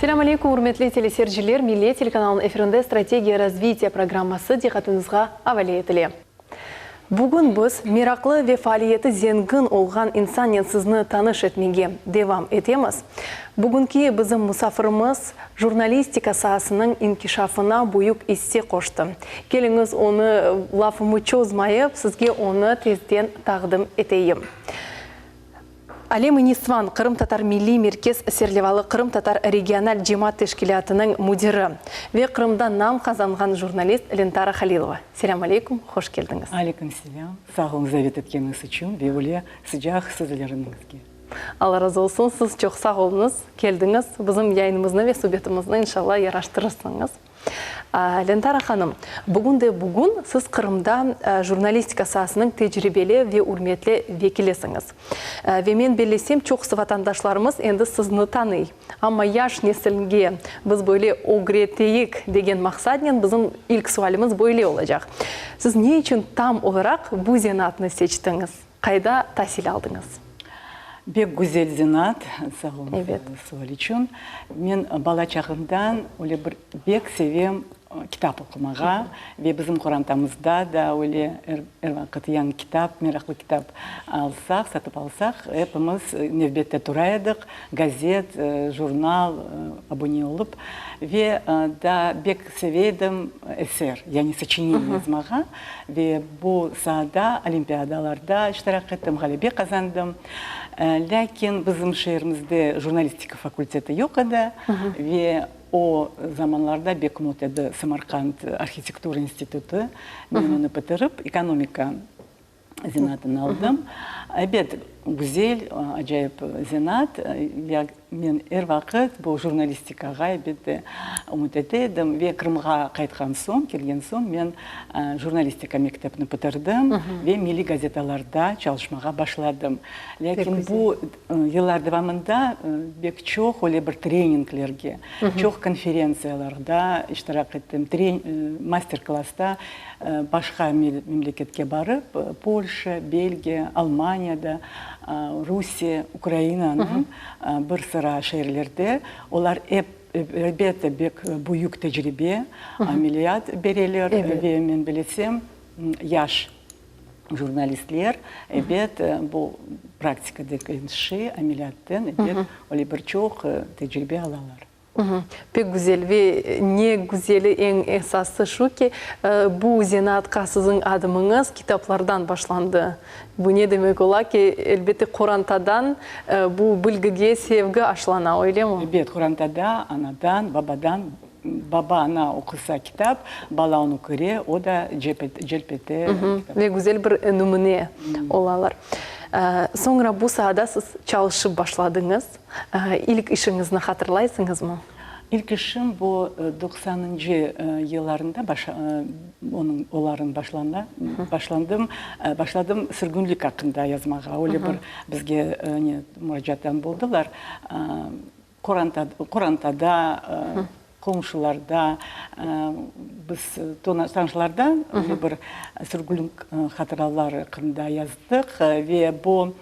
Selâm aleykum, ürmetli teleseyirciler! Millet telekanalınıñ efirinde Strategiya razvitiya programması diqqatıñızğa avale etile. Bugün biz meraqlı ve faaliyeti zengin olğan insannen sizni tanış etmege devam etemiz. Bugünki bizim musafirimiz jurnalistika saasınıñ inkişafına büyük isse qoştı. Keliñiz, onı lafımı çozmayıp, sizge onı tezden taqdim eteyim. Alem-i Nisvan Qırımtatar Milliy Merkez serlevalı Qırımtatar regional cemaat teşkilâtınıñ müdiri ve Qırımda nam qazanğan jurnalist Lentara Halilova. Selâm aleykum, hoş keldiñiz. Aleyküm selâm, sağ oluñ davet etkeniñiz içün ve öyle sıcaq sözleriñizge. Alla razı olsun, siz çoq sağ oluñız, keldiñiz, bizim yayınımıznı ve subetimizni inşallah yaraştırırsıñız. Lentara hanım, bugün de bugün siz Qırımda jurnalistika saasınıñ tecribeli ve ürmetli vekilisiñiz. Ve men bellesem, çoqusı vatandaşlarımız endi sizni tanıy. Amma yaş nesilge biz böyle ögreteyik degen maqsadnen bizim ilk sualimiz böyle olacaq, siz ne içün tam olaraq bu zenaatnı seçtiñiz? Qayda tasil aldıñız? Bek güzel zenaat, sağ oluñ sual içün. Men bala çağımdan öyle bir bek sevem kitap oqumağa ve bizim qorantamızda da öyle er vaqıt yañı kitap, meraqlı kitap alsaq, satıp alsaq, epimiz nevbette tura edik, gazet, jurnal abune olıp ve daa bek seve edim eser, yani soçineniye yazmağa. Ve bu saada olimpiadalarda iştirak ettim, ğalebe qazandım. Lâkin bizim şeerimizde jurnalistika fakulteti yoq edi ve o zamanlarda bek mot edi Samarqand arhitektura institutı. Men onı bitirip, ekonomika zenaatını aldım. Ebet, güzel, acayip zenaat. Men er vaqıt bu jurnalistikağa, elbette, ümüt ete edim ve Qırımğa qaytqan soñ, kelgen soñ men jurnalistika mektepni bitirdim ve milliy gazetalarda çalışmağa başladım. Lâkin bu yıllar devamında bek çoq öyle bir treninglerge, çoq konferentsiyalarda iştirak ettim, master-klassta başqa memleketke barıp, Polşa, Belgiya, Almaniyada, Rusiye, Ukrainanıñ bir sıra şeerlerde olar ep, elbette, bek büyük tecribe, ameliyat bereler ve men bilesem, yaş jurnalistler, ebet, bu praktikadaki işi, ameliyattan, ebet, öyle bir çoq tecribe alalar. Pek güzel ve ne güzeli, eñ esası şu ki, bu zenaatqa siziñ adımıñız kitaplardan başlandı. Bu ne demek ola ki, elbette, qorantadan bu bilgige sevgi aşlana, öylemi? Ebet, qorantada anadan, babadan, baba, ana oqusa kitap, bala onı köre, o da celp ete. Ve güzel bir nümüne olalar. Soñra bu saada siz çalışıp başladıñız. İlk işiñizni hatırlaysıñızmı? İlk işim bu doqsanıncı yıllarında baş, onıñ, oların başlanda, başlandım, başladım sürgünlik aqqında yazmağa. Öyle bir bizge ne, muracaattan buldılar. Qoranta, qorantada, Qomşularda, biz tanışlarda öyle bir sürgünlik hatıralar aqqında yazdıq ve bu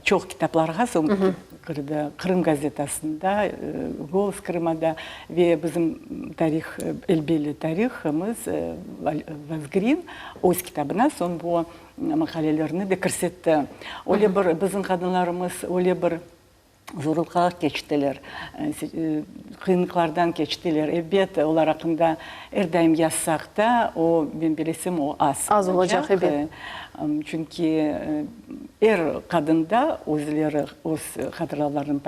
çoq kitaplarğa soñ kirdi, Qırım gazetasında, Golos Krımada ve bizim tarih, elbelli tarihımız Vazgrin öz kitabına soñ bu maqalelerni de kirsetti. Öyle bir bizim qadınlarımız öyle bir Zorluqlar keçtiler, qıyınlıqlardan keçtiler. Elbet, olar aqqında er daim yazsaq da, o, men bilesem, o az Az olacaq, elbet. Çünki er qadında özleri öz hatıralarını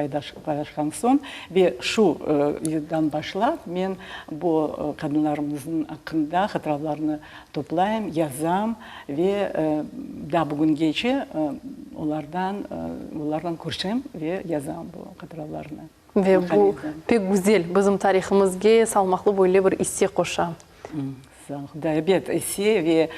paylaşqan soñ ve şu yıldan başlap men bu qadınlarımıznıñ aqqında hatıralarını toplayım, yazam ve daa bugüngece olardan, olarnen körüşem ve yazam bu hatıralarnı. Ve bu pek güzel, bizim tarihimizge salmaqlı böyle bir isse qoşa. Da, ebet, isse ve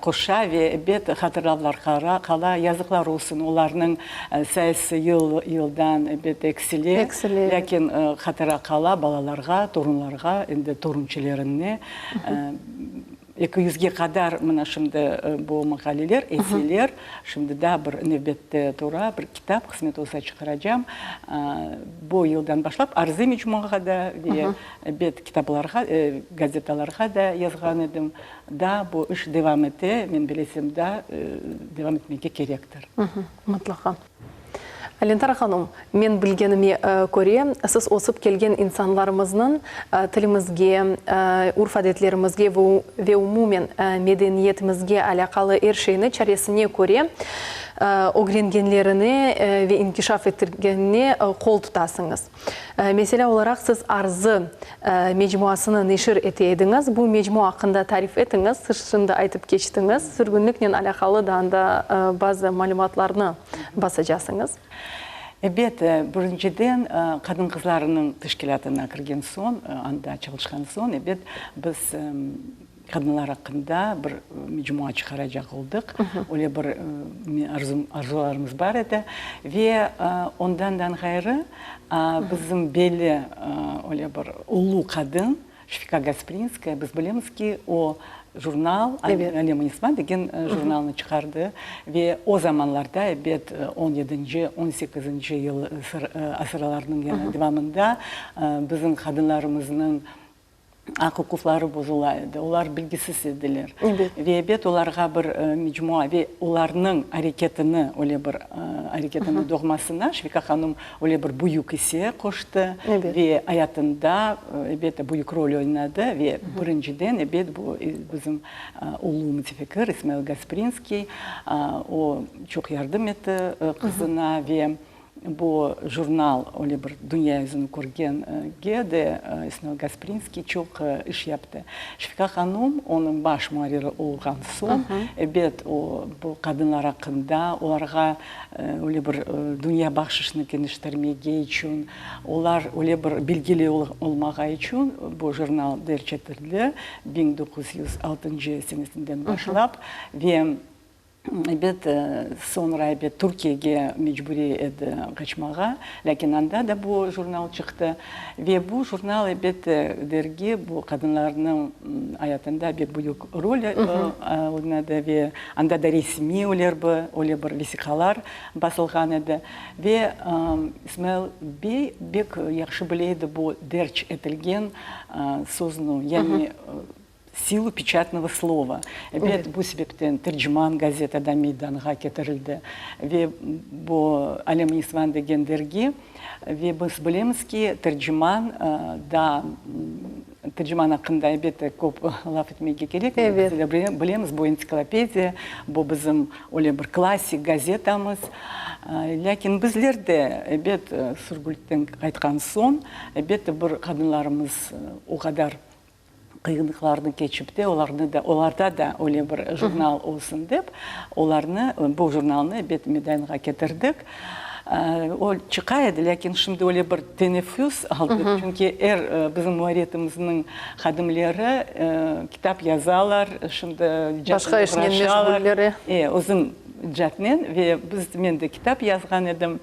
qoşa ve ebet hatıravlar qala, yazıqlar olsun, olarnıñ sayısı yıl yıldan ebet eksile, Eksile. lâkin hatıra qala balalarğa, torunlarğa, endi torunçilerine. Eki yüzge qadar mına şimdi bu maqaleler, esseler, şimdi daa bir nevbette tura, bir kitap, qısmet olsa çıqaracam. Bu yıldan başlap Arzı mecmuağa da ve ebet kitaplarğa, gazetalarğa da yazğan edim. Daa bu iş devam ete, men bilesem, daa devam etmege kerektir. Mıtlaqa. Lentara hanım, men bilgenime köre, siz ösip kelgen insanlarımıznıñ tilimizge, urf-adetlerimizge ve umumen medeniyetimizge alâqalı er şeyni çaresine köre ögrengenlerine ve inkişaf ettirgenine qol tutasıñız. Meselâ olaraq, siz Arzı mecmuasını neşir ete ediñiz. Bu mecmua aqqında tarif etiñiz. Siz şimdi aytıp keçtiñiz, sürgünliknen alâqalı da anda bazı malümatlarnı basacasıñız. Ebet, birinciden, qadın-qızlarnıñ teşkilâtına kirgen soñ, anda çalışqan soñ, ebet, biz Qadınlar aqqında bir mecmua çıqaracaq oldıq. Öyle bir arzularımız bar edi. Ve ondan ğayrı bizim belli öyle bir ulu qadın Şefika Gasprinskaya, biz bilemiz ki, o jurnal, Alem-i Nisvan degen jurnalnı çıqardı. Ve o zamanlarda, ebet, on yedinci, on sekizinci yıl asırlarnıñ devamında bizim qadınlarımıznıñ aq-uquqları bozula edi, olar bilgisiz ediler. Ve ebet, olarğa bir mecmua ve olarnıñ areketini, öyle bir areketini doğmasına Şefika hanım öyle bir büyük isse qoştı ve ayatında, ebet, büyük rol oynadı. Ve birinciden, ebet, bu bizim ulu mütefikir İsmail Gasprinskiy, o çoq yardım etti qızına ve Bu jurnal öyle bir dünya yüzüni körgenge de İsmail Gasprinskiy çoq iş yaptı. Şefika hanım onıñ baş muarriri olğan soñ, ebet, o, bu qadınlar aqqında, olarğa öyle bir dünya baqışını keniştirmege içün, olar öyle bir bilgili olmağa içün bu jurnal derc etildi 1906 senesinden başlap ve Ebet, soñra, ebet, Türkiyege mecburiy edi qaçmağa, lâkin anda da bu jurnal çıqtı. Ve bu jurnal, ebet, dergi bu qadınlarnıñ ayatında pek büyük rol oynadı ve anda da resmiy öyle bir vesiqalar basılğan edi. Ve İsmail bey bek yahşı bile edi bu derc etilgen sözni, yani Silu peçatnogo slova. Ebet, bu sebepten Terciman gazeta da meydanğa ketirildi. Ve bu Alem-i Nisvan degen dergi. Ve biz bilemiz ki, Terciman da, Terciman aqqında, elbette, köp laf etmege kerekmey. Biz bilemiz, bu entsiklopediya, bu bizim öyle bir klassik gazetamız. Lâkin bizler de, ebet, sürgünlikten qaytqan soñ, elbette, bir qadınlarımız o qadar qıyınlıqlarnı keçip de, olarnı da, olarda da öyle bir jurnal olsun dep, olarnı, bu jurnalnı, ebet, meydanğa ketirdik. O çıqa edi, lâkin şimdi öyle bir teneffüs aldıq, çünki er bizim muarriyetimizniñ hadimleri kitap yazalar, şimdi Başqa işnen meşğuller. E, uzun icatnen ve biz, men de kitap yazğan edim.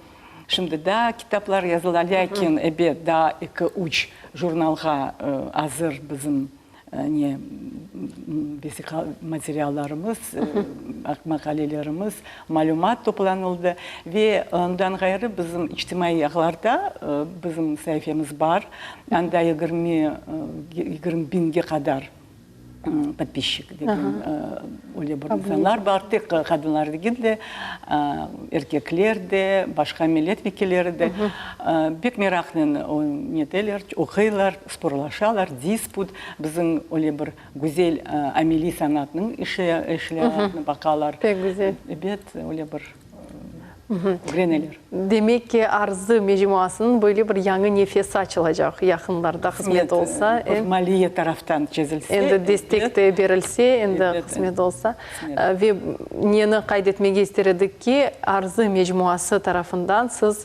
Şimdi daa kitaplar yazıla, lâkin, ebet, daa eki-üç jurnalğa azır bizim ne vesiqa materiallarımız, maqalelerimiz, malümat toplanıldı. Ve ondan ğayrı bizim içtimaiy ağlarda bizim saifemiz bar, anda 20, 20 biñge qadar Podpisçik degen öyle bir insanlar bar, tek qadınlar degil de, erkekler de, başqa millet vekilleri de pek meraqnen neteler, oquylar, sporlaşalar, disput, bizim öyle bir güzel ameliy sanatnıñ işlerini baqalar. Pek güzel. Ebet, öyle bir Ögreneler. Demek ki, Arzı mecmuasınıñ böyle bir yañı nefesi açılacaq yaqınlarda, qısmet olsa. Bir maliye taraftan çezilse. Endi destek de berilse, endi qısmet olsa. Ve neni qayd etmege ister edik ki, Arzı mecmuası tarafından siz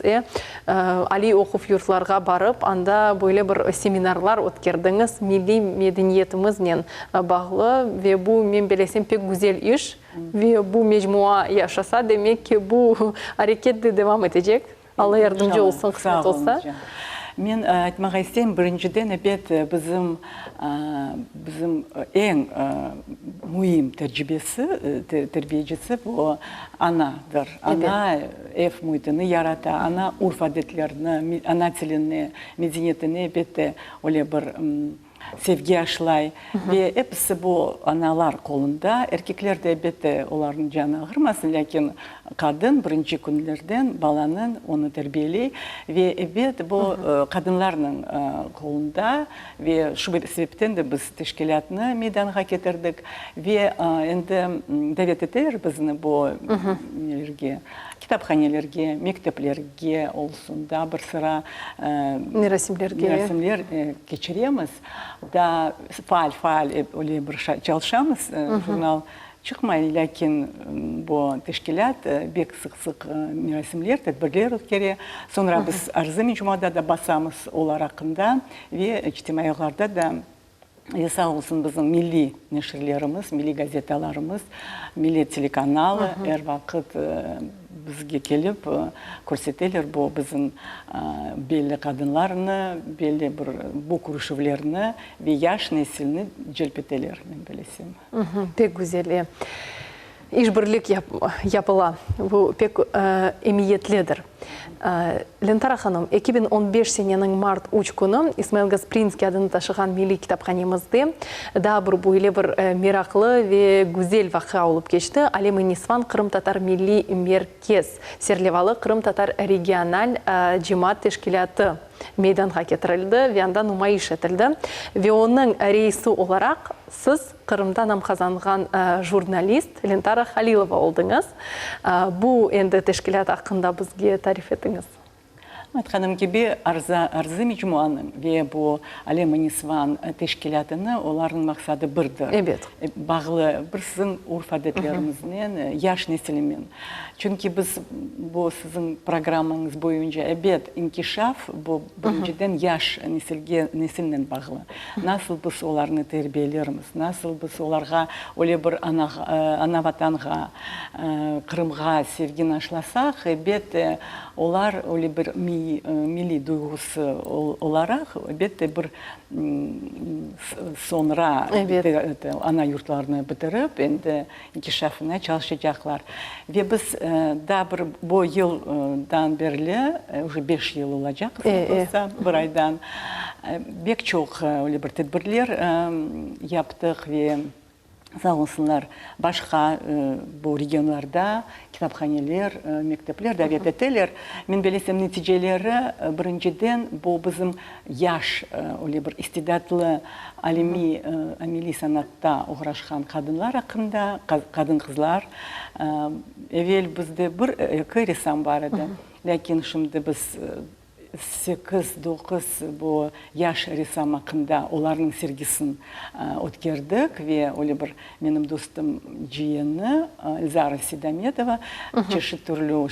aliy oquv yurtlarğa barıp, anda böyle bir seminarlar ötkerdiñiz, milliy medeniyetimiznen bağlı ve bu, men belesem, pek güzel iş. Ve bu mecmua yaşasa, demek ki, bu areket de devam etecek. Alla yardımcı olsun, qısmet olsa. Men aytmağa isteyim, birinciden, ebet, bizim, bizim eñ müim tercibesi, terbiyecisi bu anadır. Ana ev müitini yarata, ana urf-adetlerni, ana tilini, medeniyetini, ebette, öyle bir sevgi aşlay. Ve episi bu analar qolunda. Erkekler de, elbette, olarnıñ canı ağırmasın, lâkin qadın birinci künlerden balanıñ, onı terbiyeley. Ve, ebet, bu qadınlarnıñ qolunda. Ve şu sebepten de biz teşkilâtnı meydanğa ketirdik. Ve endi davet eteler bizni bu nelerge, kitaphanelerge, mekteplerge olsun, daa bir sıra merasimlerge merasimler keçiremiz. Daa faal-faal öyle bir çalışamız, jurnal çıqmay, lâkin bu teşkilât bek sıq-sıq merasimler, tedbirler ötkere. Soñra biz Arzı mecmuada da basamız olar aqqında ve içtimaiy ağlarda da. Ve sağ olsun bizim milliy neşirlerimiz, milliy gazetalarımız, Millet telekanalı er vaqıt bizge kelip körseteler bu bizim belli qadınlarnı, belli bir bu körüşüvlerni ve yaş nesilni celp eteler, men bilesem. Pek güzel, e. İşbirlik yapıla. Bu pek emiyetlidir. Lentara hanım, 2015 seneniñ mart üç künü İsmail Gasprinskiy adını taşığan Milliy kitaphanemizde daa bir böyle bir meraqlı ve güzel vaqia olıp keçti, Alem-i Nisvan qırımtatar milliy merkez serlevalı qırımtatar regional cemaat teşkilâtı meydanğa ketirildi ve anda numayış etildi ve onıñ reisi olaraq siz, Qırımda nam qazanğan jurnalist Lentara Halilova oldıñız. Bu endi teşkilât aqqında bizge tarif etiñiz. Aytqanım kibi, Arza, Arzı mecmuanıñ ve bu Alem-i Nisvan teşkilâtını, olarnıñ maqsadı birdir. Ebet. Bağlı bir siziñ urf-adetlerimiznen, yaş nesilimen. Çünki biz bu siziñ programmañız boyunca, ebet, inkişaf, bu birinciden yaş nesilge, nesilnen bağlı. Nasıl biz olarnı terbiyelermiz, nasıl biz olarğa öyle bir ana Vatanğa, Qırımğa sevgini aşlasaq, elbette, olar öyle bir milliy duyğusı olaraq, elbette, bir soñra ana yurtlarını bitirip, endi inkişafına çalışacaqlar. Ve biz daa bir bu yıldan berli, uje beş yıl olacaq, bir aydan, bek çoq öyle bir tedbirler yaptıq ve sağ olsunlar, başqa bu regionlarda kitaphaneler, mektepler davet eteler. Men bilesem, neticeleri, birinciden, bu bizim yaş, öyle bir istidatlı alemiy, ameliy sanatta oğraşqan qadınlar aqqında, qadın-qızlar. Evel bizde bir, eki ressam bar edi, lâkin şimdi biz sekiz, doquz bu yaş ressam aqqında olarnıñ sergisin ötkerdik ve öyle bir menim dostum ciyeni Elzara Seydametova çeşit türlü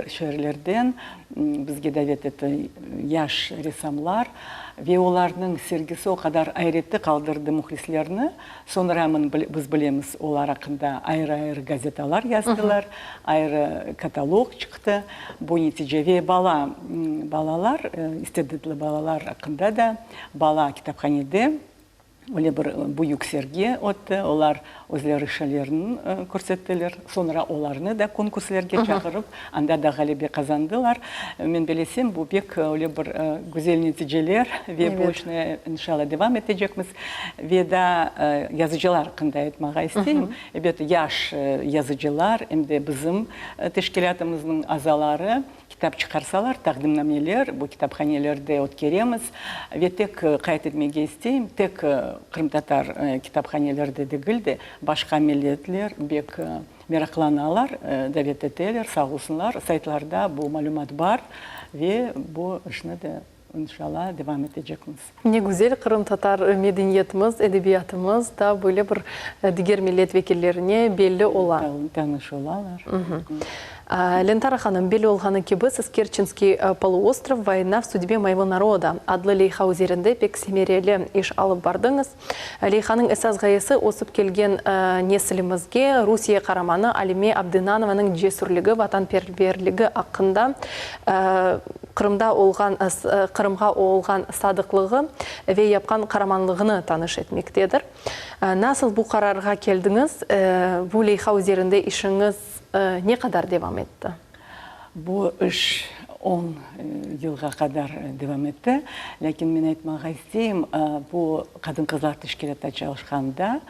şeerlerden bizge davet etti yaş ressamlar ve olarnıñ sergisi o qadar ayrette qaldırdı mühlislerni. Soñra biz bilemiz, olar aqqında ayrı-ayrı gazetalar yazdılar, ayrı katalog çıqtı. Bu netice ve bala, balalar, istidatlı balalar aqqında da bala kitaphanede Öyle bir büyük sergi ötti, olar özleri işlerini körsettiler, soñra olarnı da konkurslerge çağırıp, anda da ğalebe qazandılar. Men bilesem, bu pek öyle bir güzel neticeler ve bu işni, inşallah, devam etecekmiz. Ve daa yazıcılar aqqında aytmağa isteyim. Ebet, yaş yazıcılar, em de bizim teşkilâtımıznıñ azaları Kitap çıqarsalar, taqdimnameler bu kitaphanelerde ötkeremiz. Ve tek, qayd etmege isteyim, tek qırımtatar kitaphanelerde degil de, başqa milletler bek meraqlanalar, davet eteler, sağ olsunlar. Saytlarda bu malümat bar ve bu işni de, inşallah, devam etecekmiz. Ne güzel, qırımtatar medeniyetimiz, edebiyatımız da böyle bir diger millet vekillerine belli ola. Tanış olalar. Lentara hanım, belli olğanı kibi, siz Kerçenskiy poluostrov, voyna v sudbe moyego naroda adlı leyha üzerinde pek semereli iş alıp bardıñız. Leyhanıñ esas ğayesi, ösip kelgen nesilimizge Rusiye qaramanı Alime Abdinanovanıñ cesürligi, vatanperverligi aqqında, Qırımda olğan Qırımğa olğan sadıqlığı ve yapqan qaramanlığını tanış etmektedir. Nasıl bu qararğa keldiñiz? Bu leyha üzerinde işiñiz ne qadar devam etti? Bu iş on yılğa qadar devam etti. Lâkin men aytmağa isteyim, bu qadın-qızlar teşkilâtta çalışqanda,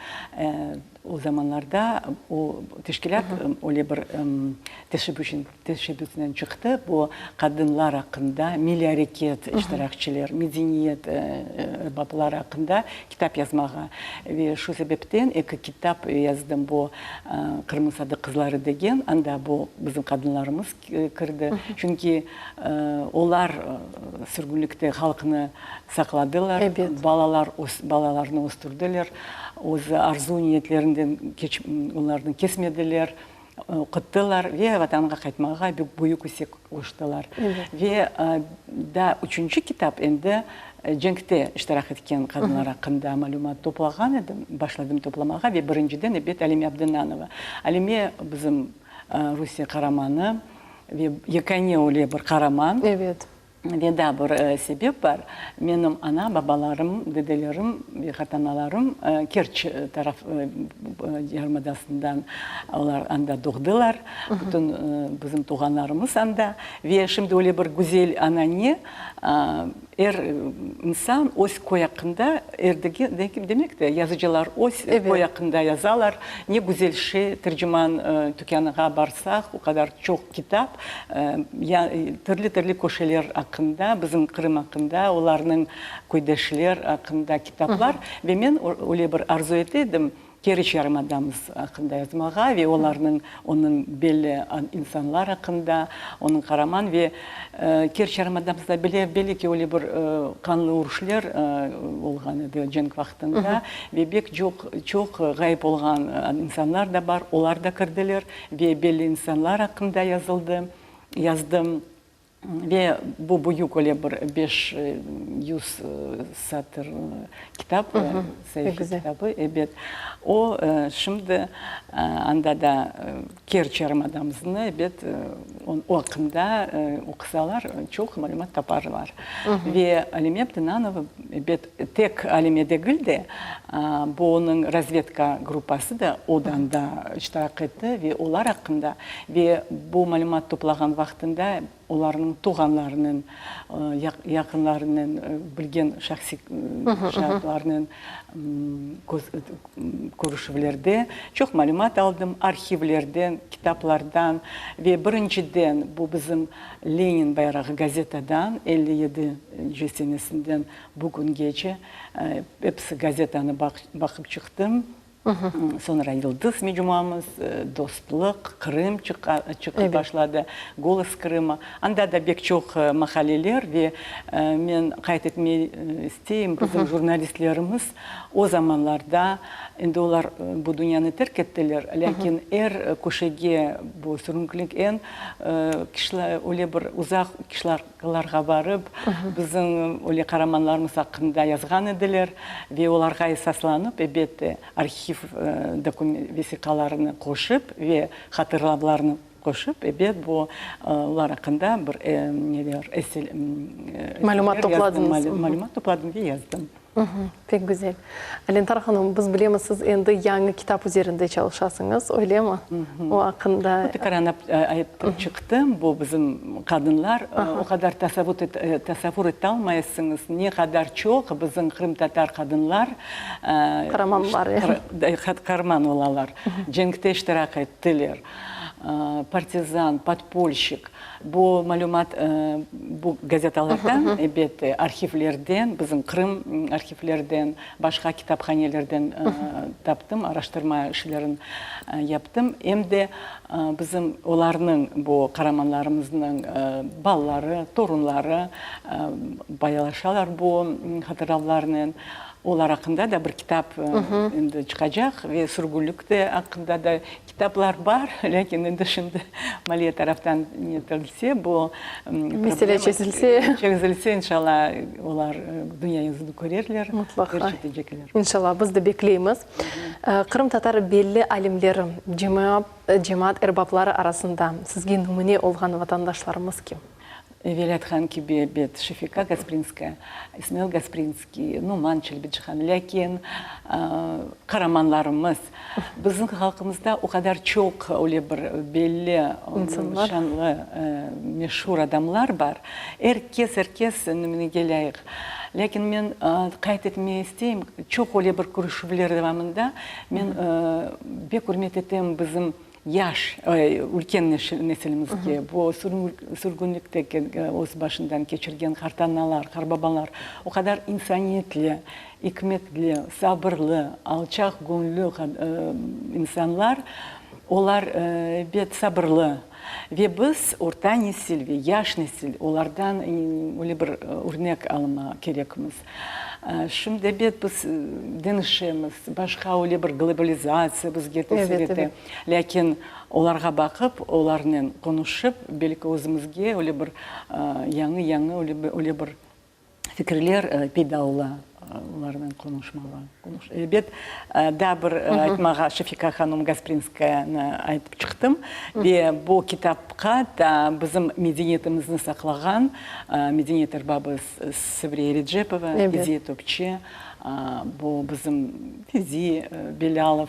o zamanlarda o teşkilât öyle bir teşebbüsnen çıqtı, bu qadınlar aqqında, milliy areket iştirakçiler, medeniyet erbapları aqqında kitap yazmağa. Ve şu sebepten eki kitap yazdım, bu Qırımnıñ sadıq qızları degen, anda bu bizim qadınlarımız kirdi. Çünki olar sürgünlikte halqnı saqladılar, balalar, balalarnı östürdiler, öz arzu-niyetlerinden olarnı kesmediler, oquttılar ve Vatanğa qaytmağa büyük isse qoştılar. Ve daa üçünci kitap endi cenkte iştirak etken qadınlar aqqında malümat toplağan edim, başladım toplamağa ve birinciden, ebet, Alime Abdinanova. Alime bizim Rusiye qaramanı ve yekâne öyle bir qaraman. Evet. Ve daa bir sebep bar, menim ana-babalarım, dedelerim ve qartanalarım Kerç taraf yarımadasından, olar anda doğdılar, bütün bizim tuvğanlarımız anda. Ve şimdi öyle bir güzel anane, Er insan öz köy aqqında, er demek de, yazıcılar öz köy aqqında yazalar. Ne güzel şey, Terciman tükânığa barsaq, o qadar çoq kitap, türlü-türlü köşeler aqqında, bizim Qırım aqqında, olarnıñ köydeşler aqqında kitaplar. Ve men öyle bir arzu ete edim, Keriç yarımadamız aqqında yazmağa ve olarnıñ, onıñ belli insanlar aqqında, onıñ qaraman ve Keriç yarımadamızda bile belli ki, öyle bir qanlı uruşlar olğan edi cenk vaqtında ve bek çoq, çoq ğayıp olğan insanlar da bar, olar da kirdiler ve belli insanlar aqqında yazıldı, yazdım. Ve bu büyük öyle bir 500 satır kitap, saife kitabı, ebet. O, şimdi anda da Kerç yarımadamıznı, ebet, o aqqında oqusalar, çoq malümat taparlar. Ve Alime Abdinanova, ebet, tek Alime degil de, bu onıñ razvedka gruppası da o da anda iştirak etti ve olar aqqında Ve bu malümat toplağan vaqtında olarnıñ tuvğanlarınen, yaqınlarınen, bilgen şahsiy şaatlarnen körüşüvlerde çoq malümat aldım, arhivlerden, kitaplardan ve birinciden bu bizim Lenin bayrağı gazetadan 57 senesinden bugüngece episi gazetanı baqıp çıqtım. Soñra Yıldız mecmuamız, Dostluq, Qırım çıqıp başladı, Golos Krıma. Anda da bek çoq maqaleler ve men qayd etmey isteyim, bizim jurnalistlerimiz o zamanlarda, endi olar bu dünyanı terk ettiler, lâkin er köşege bu sürgünlik eñ kişiler öyle bir uzaq qışlaqlarğa barıp, bizim öyle qaramanlarımız aqqında yazğan ediler ve olarğa esaslanıp, ebette, arhiv vesiqalarını qoşıp ve hatırlavlarnı qoşıp, ebet, bu olar aqqında bir neler, Malümat topladıñız. Malümat topladım ve yazdım. Pek güzel. Lentar hanım, biz bilemiz, siz endi yañı kitap üzerinde çalışasıñız, öylemi? O aqqında. Bu tekaran aytıp çıqtım, bu bizim qadınlar, o qadar tasavvur etalmaysıñız, ne qadar çoq bizim qırımtatar qadınlar Qaramanlar, qaraman olalar, cenkte iştirak ettiler, partizan, podpolşik. Bu malümat bu gazetalardan, elbette, arhivlerden, bizim Qırım arhivlerden, başqa kitaphanelerden taptım, araştırma işlerin yaptım. Em de bizim olarnıñ, bu qaramanlarımıznıñ balaları, torunları paylaşalar bu hatıravlarnen. Olar aqqında da bir kitap endi çıqacaq ve sürgünlik de aqqında da. Kitaplar bar, lâkin endi şimdi maliye taraftan netilse, bu mesele çezilse, çezilse, inşallah, olar dünya yüzüni körerler, Mutlaqa. İnşallah, biz de bekleymiz. Qırımtatar belli alimleri, cemaat erbapları arasında sizge nümüne olğan vatandaşlarımız kim? Evel aytqan kibi, ebet, Şefika Gasprinskaya, İsmail Gasprinskiy, Numan Çelebicihan, lâkin qaramanlarımız, bizim halqımızda o qadar çoq öyle bir belli, şanlı, meşur adamlar bar, er kes, er kes nümünege lâyıq. Lâkin men qayd etmege isteyim, çoq öyle bir körüşüvler devamında men bek ürmet etem bizim Yaş, ülken nesilimizge, bu sürgünlikte öz başından keçirgen qartanalar, qarbabalar o qadar insaniyetli, ikmetli, sabırlı, alçaq göñlü insanlar, olar ebet sabırlı. Ve biz, orta nesil ve yaş nesil, olardan öyle bir örnek alma kerekmiz. Şimdi, ebet, biz deñişemiz, başqa öyle bir globalizatsiya bizge tesir ete. Lâkin olarğa baqıp, olarnen qonuşıp, belki özümizge öyle bir yañı-yañı öyle bir fikirler peyda ola olarnen qonuşmağa. Ebet, daa bir aytmağa Şefika hanım Gasprinskayanı aytıp çıqtım. Ve bu kitapqa da bizim medeniyetimizni saqlağan medeniyet erbabı Sabriye Erecepova, Ediye Topçi, bu bizim Fevzi Belâlov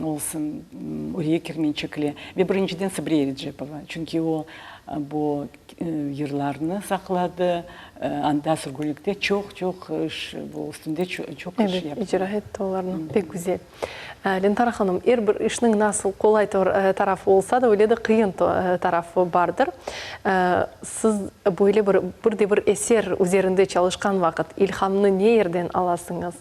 olsun, Uriye Kermençikli ve birinciden Sabriye Erecepova, çünki o bu yırlarnı saqladı, anda sürgünlikte çoq-çoq iş, bu üstünde çoq iş yaptı. Evet, icra etti olarnı, pek güzel. Lentara hanım, er bir işniñ nasıl qolay tarafı olsa da, öyle de qıyın tarafı bardır. Siz böyle bir bir de bir eser üzerinde çalışqan vaqıt ilhamnı ne yerden alasıñız?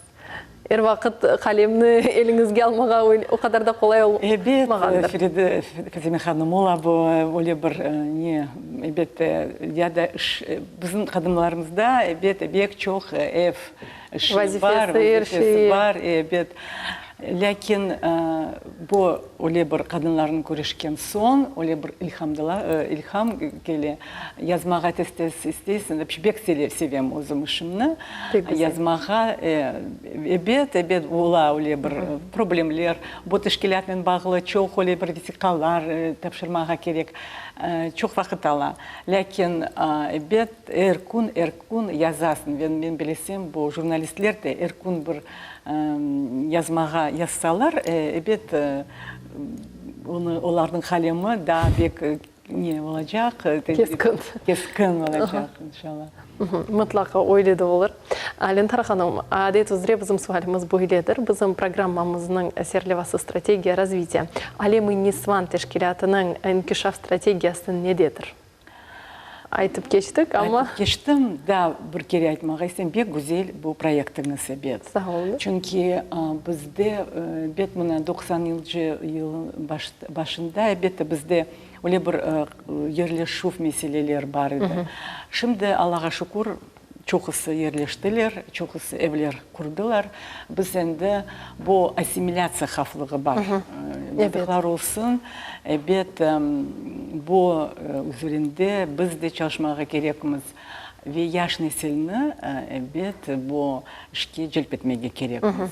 Er vaqıt qalemni eliñizge almağa o qadar da qolay olmağandır. Ebet, Feride, Fatime hanım, ola bu öyle bir ne, elbette, ya da iş, bizim qadınlarımızda, elbette, pek çoq ev işi bar, vazifesi bar, ebet. Lâkin bu öyle bir qadınlarnı körüşken soñ, öyle bir ilham kele, yazmağa tez-tez isteysiñ. Pek sevem özüm işimni, yazmağa. Ebet, ebet, ola öyle bir problemler. Bu teşkilâtnen bağlı çoq öyle bir vesiqalar tapşırmağa kerek, çoq vaqıt ala. Lâkin, ebet, er kün, er kün yazasıñ. Ve men bilesem, bu jurnalistler de er kün bir Yazmağa yazsalar, ebet, onı, olarnıñ qalemi daa bek ne olacaq? Keskin. Keskin olacaq, inşallah. Mıtlaqa öyle de olur. Lentara hanım, adet üzre bizim sualimiz böyledir. Bizim programmamıznıñ serlevası Strategiya razvitiya. Alem-i Nisvan teşkilâtınıñ inkişaf strategiyası nededir? Aytıp keçtik, amma. Aytıp keçtim, daa bir kere aytmağa isteyim, pek güzel bu proyektiñiz, ebet. Sağ oluñız. Çünki bizde, ebet, mına doqsanıncı yılın başında, elbette, bizde öyle bir yerleşüv meseleler bar edi. Şimdi, Allağa şükür, çoqusı yerleştiler, çoqusı evler qurdılar. Biz endi bu assimilâtsiya havflığı bar. Yazıqlar olsun, ebet, bu üzerinde biz de çalışmağa kerekmiz ve yaş nesilni, ebet, bu işke celp etmege kerekmiz.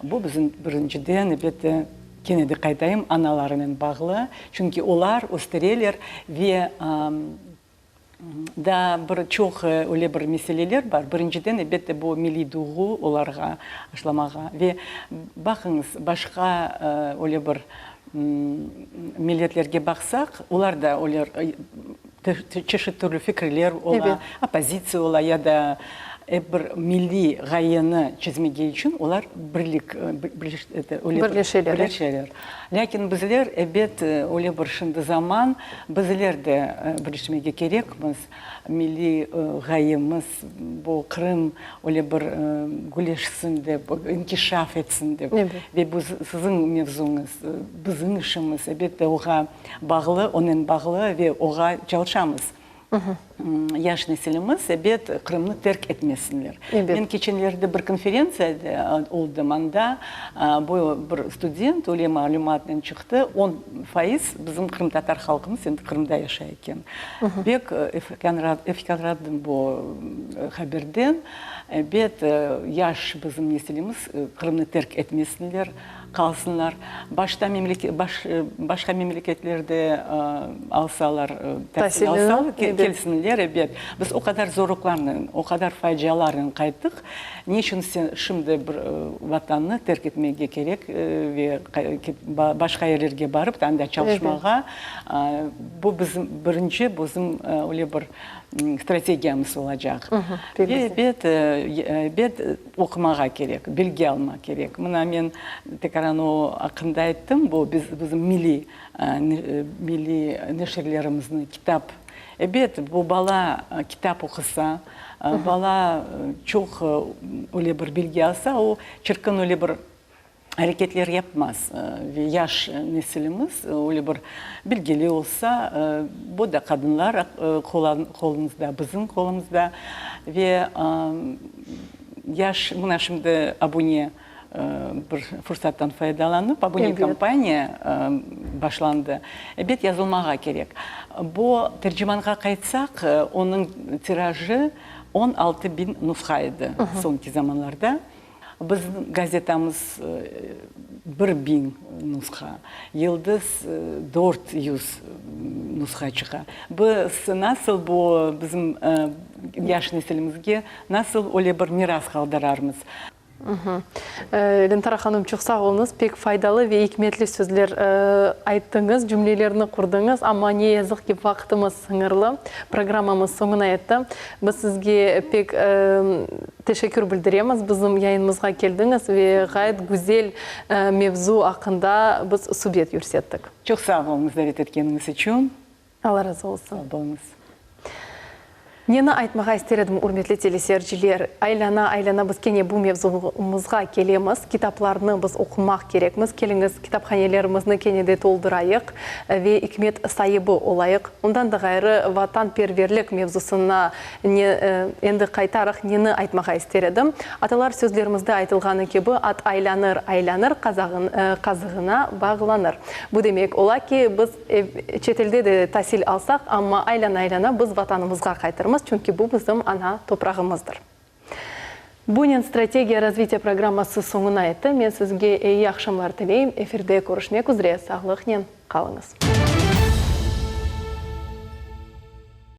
Bu bizim birinciden, ebet, kene de qaytayım, analarınen bağlı, çünki olar östüreler ve Daa bir çoq öyle bir meseleler bar. Birinciden, elbette, bu milliy duğu olarğa aşlamağa ve baqıñız, başqa öyle bir milletlerge baqsaq, olar da öyle çeşit türlü fikirler ola, oppozitsiya ola ya da ep bir milliy ğayeni çezmege içün olar birlik, birleşeler. Birleşeler. Lâkin bizler, ebet, öyle bir şimdi zaman, bizler de birleşmege kerekmiz. Milliy ğayemiz, bu Qırım öyle bir güleşsin dep, inkişaf etsin dep. Ve bu siziñ mevzuñız, bizim işimiz, ebet de, oğa bağlı, onen bağlı ve oğa çalışamız. Yaş nesilimiz, ebet, Qırımnı terk etmesinler. Men keçenlerde bir konferentsiyada oldım, anda bu bir student öyle malümatnen çıqtı, 10% bizim qırımtatar halqımız endi Qırımda yaşay eken. Pek efkârlandım bu haberden. Ebet, yaş bizim nesilimiz Qırımnı terk etmesinler. Qalsınlar. Başta başqa memleketlerde alsalar, tasil alsalar, kelsinler, ebet. Biz o qadar zorluqlarnen, o qadar facialarnen qayttıq. Ne içün sen şimdi bir Vatannı terk etmege kerek ve başqa yerlerge barıp, anda çalışmağa? Bu bizim birinci bizim öyle bir strategiyamız olacaq. Ve ebet, ebet, oqumağa kerek, bilgi almaq kerek. Mına men tekaran o aqqında ayttım, bu bizim milliy, milliy neşirlerimizni, kitap. Ebet, bu bala kitap oqusa, bala çoq öyle bir bilgi alsa, o çirkin öyle bir areketler yapmaz. Ve yaş nesilimiz öyle bir bilgili olsa, bu da qadınlar qolumızda, bizim qolumızda. Ve yaş, mına şimdi abune bir fırsattan faydalanıp, abune kampaniya başlandı. Ebet, yazılmağa kerek. Bu Tercimanğa qaytsaq, onıñ tirajı 16 biñ nusha edi soñki zamanlarda. Bizim gazetamız bir biñ nusha, Yıldız 400 nusha çıqa. Biz nasıl bu bizim yaş nesilimizge nasıl öyle bir miras qaldırarmız? Lentara hanım, çoq sağ oluñız, pek faydalı ve ikmetli sözler ayttıñız, cümlelerni qurdıñız, amma ne yazıq ki, vaqtımız sıñırlı, programmamız soñuna yetti. Biz sizge pek teşekkür bildiremiz, bizim yayınımızğa keldiñiz ve ğayet güzel mevzu aqqında biz subet yürsettik. Çoq sağ oluñız davet etkeniñiz içün. Alla razı olsun. Sağ oluñız. Neni aytmağa ister edim, ürmetli teleseyirciler, aylana, aylana biz kene bu mevzumızğa kelemiz, kitaplarnı biz oqumaq kerekmiz, keliñiz kitaphanelerimizni kene de toldurayıq ve ikmet saibi olayıq. Ondan da ğayrı, vatanperverlik mevzusına ne, endi qaytarıq, neni aytmağa ister edim, atalar sözlerimizde aytılğanı kibi, at aylanır, aylanır, qazığına bağlanır. Bu demek ola ki, biz Çetelde de tasil alsaq, amma aylana-aylana biz Vatanımızğa qaytırmız, çünki bu bizim ana toprağımızdır. Bunen Strategiya razvitiya programması soñuna yetti. Men sizge eyi aqşamlar tileyim. Efirde körüşmek üzre, sağlıqnen qalıñız.